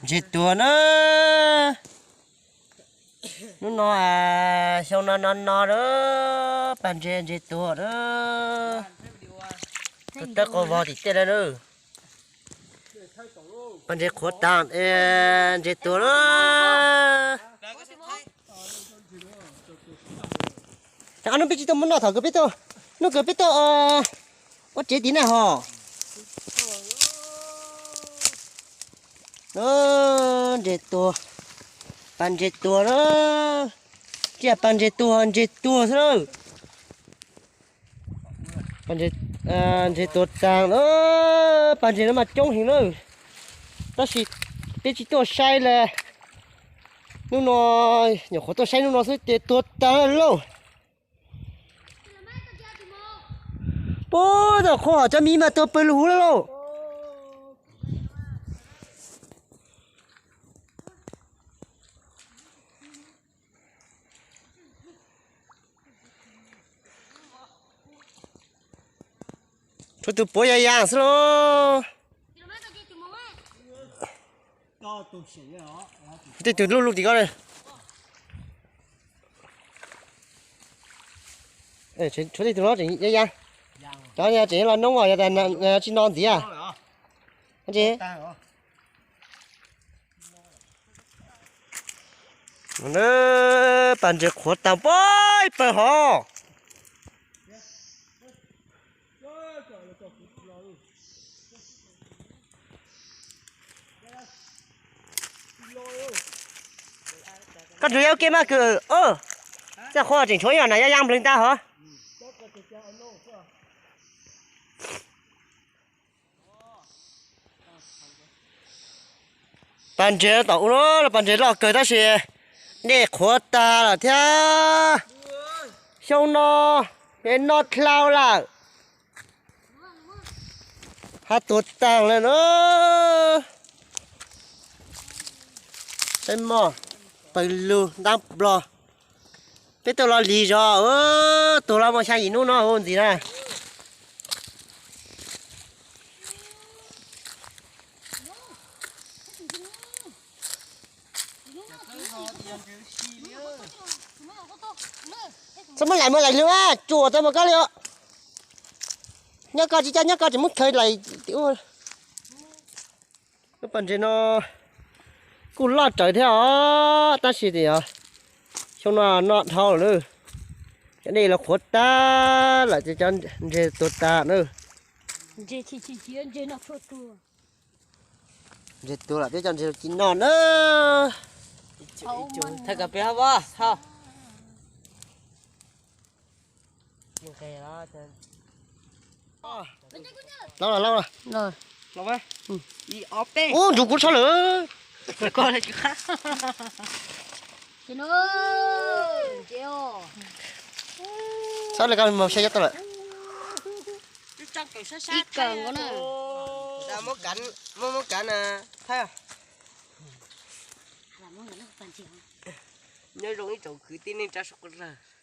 Ntses tuag na. Hnub no, xyoo no no no lawm, pas ntses ntses tuag lawm. Tawb qau vog tim tej lawm. Pas ntses qhuav tas, ntses tuag lawm. Ob hnub peb tsis tuaj muab noj, thaum kawg peb tuaj, hnub kawg peb tuaj ua tsev tim na hos. Ntses tuag, pas ntses tuag na. Tsiaj pas ntses tuag, ntses tuag xwb lawm. Ntses tuag tas na. Pas ntses no mas coob heev na, tab sis peb tsis tuaj saib li. Hnub no nyuam qhuav tuaj saib hnub no xwb ces tuag tas lauj. Puag tom qhov cov miv mas tuag pw lug huv lawm lauj. Tshuav tus puav ya ya xwb lauj. Tej tug luj luj tim ko. Tshuav tej tug no tseem ya ya. Cov tseem los noob os, yog tas tsis no ntxiv. Pas ntses qhuav tas pab ib pawg hov. Koj nrug yab ua ke mas kwv. Txaj qhuav tseem tshuav ib yam na, yab yab npleeg tag hov. Pas ntses tom u no, pas ntses loj kawg tab sis dej qhuav tag lawm thiab. Xyoo no, no dlau lawm. Hav tuag tag lawm na. Saib mog, pawg lug ntab nplog. Peb tuaj los lig zog, tuag los muaj xya yim hnub no ntxiv na. Txhob muab laim mus laim lug, tsuas tau mus koj li os. Nyob koj tsis coj, nyob koj tseem muab khaws laim tim ub. Lub pas ntses no kuj loj tsawv thiab os, tab sis tias xyoo no no dhau lawm. Cov dej los qhuav tag lawm ces cov ntses tuag tas na. Ntses tuag lawm peb cov ntses los ci noj na. Thawj kav peb hab, hab. Lauj, lauj, lauj. Ub, ntsuv kuv tshab lawm. Txhob li koj mus xyab yob tau lawm. Nyob zoo ib tsoom kwv tij neej tsa sawv daws.